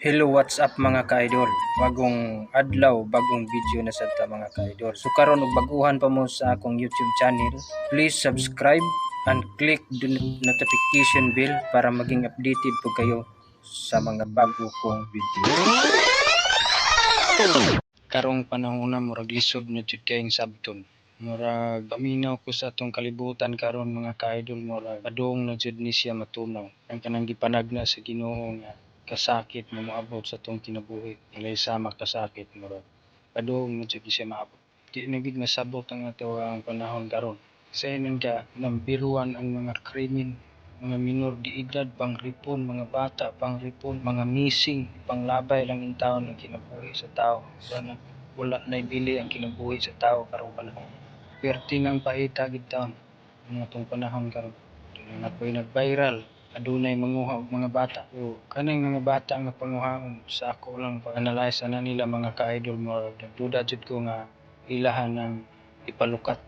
Hello, what's up, mga ka-idol? Bagong adlaw, bagong video na sad ta, mga ka-idol. So karon og baguhan pa mo sa akong YouTube channel, please subscribe and click the notification bell para maging updated po kayo sa mga bago kong video. Karong panahon na, murag lisod na jud kayong sabton. Murag paminaw ko sa atong kalibutan karon, mga ka-idol, murag padung na jud ni siya matunaw. Ang kanang gipanagna sa Ginoo nga kasakit mo moabot sa atong kinabuhi. Walay sama kasakit, murag padung na jud ni siya maabot. Di na gid masabot ang ato ang panahon karon. Sa ingon ka nambiruan ang mga krimen, mga minor de edad pangripon, mga bata pangripon, mga missing, panglabay lang in taon ang kinabuhi sa tao. Wala na, wala na ibili ang kinabuhi sa tao karong panahon. Perti ng paita gid taon ang atong panahon karon. Doon na po'y nag-viral adunay manguha og mga bata. So kaning mga bata nga panguhaon, sa ako lang pag-analyze ana nila, mga ka-idol, mo nagduda jud ko nga ilahan ang ipalukat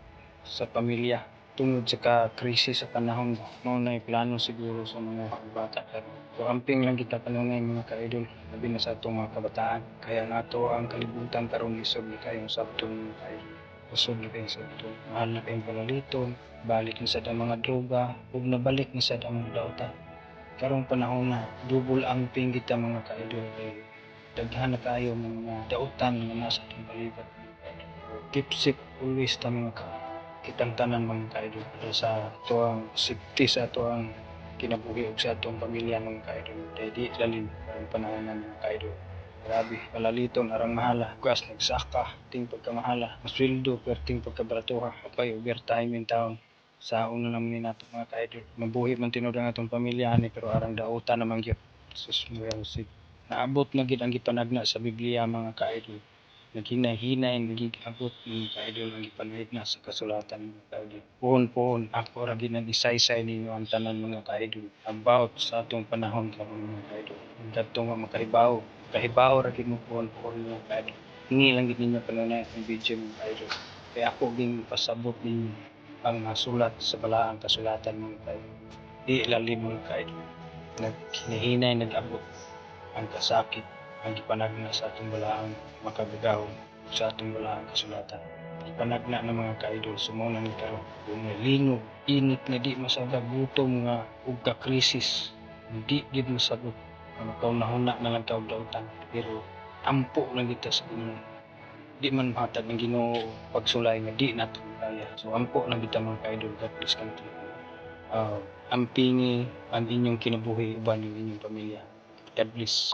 sa pamilya tungod sa ka krisis sa panahon. Mao na plano siguro sa mga bata karon. So amping lang kita kanunay, mga ka-idol, labi na sa atong mga kabataan. Kaya nato ang kalibutan karon, lisod na kayong sabton, mga ka-idol. Lisod na kayong sabton. Mahal na kayong palaliton, balik na sad ang mga droga, ug nabalik na sad ang mga dautan. Karong panahon na, double amping kita, mga ka-idol, kay daghan na kaayo mga dautan nga nasa atong palibot. Keep safe always ta mga ka kitang tanan, mga ka-idol, para sa atoang safety, sa atoang kinabuhi ug sa atong pamilya, mga ka-idol. Kay di lalim karong panahon na, mga ka-idol. Grabe, palaliton arang mahala. Gas nagsaka, ting pagkamahala. Masweldo, perting pagkabaratuha. Apay overtime in town. Sa una naman ni nato, mga ka-idol. Mabuhi man tinuod ang atong pamilya ani, pero arang dautan naman gyud. Sus mo. Naabot na gid ang gipanagna sa Biblia, mga ka-idol. Naghinay-hinay nagigabot, mga ka-idol, ang gipanagna sa kasulatan, mga ka-idol. Puhon-puhon ako ra gid isaysay ninyo ang tanan, mga ka-idol, about sa atong panahon karon, mga ka-idol. Kadto nga makahibaw, kahibaw ra gid mo puhon-puhon, mga ka-idol. Hingi lang gid ninyo kanunay akong video, mga ka-idol. Kay ako ging pasabot ninyo ang nasulat sa balaang kasulatan, mga ka-idol. Di lalim, mga ka-idol. Naghinahinay nag-abot ang kasakit ang gipanagna sa atong balaang makagagahom, sa atong balaang kasulatan. Gipanagna ng mga ka-idol, so mao na ni karon. Kung linog, init nga di masabot, gutom nga ug ka krisis, di gid masabot. Ang kaunahuna na lang ka og dautan, pero ampo lang kita sa Ginoo. Di man mahatag ng Ginoo pagsulay nga di nato kaya. So ampo lang kita, mga ka-idol. God bless country. Ampingi ang inyong kinabuhi uban yung inyong pamilya. God bless.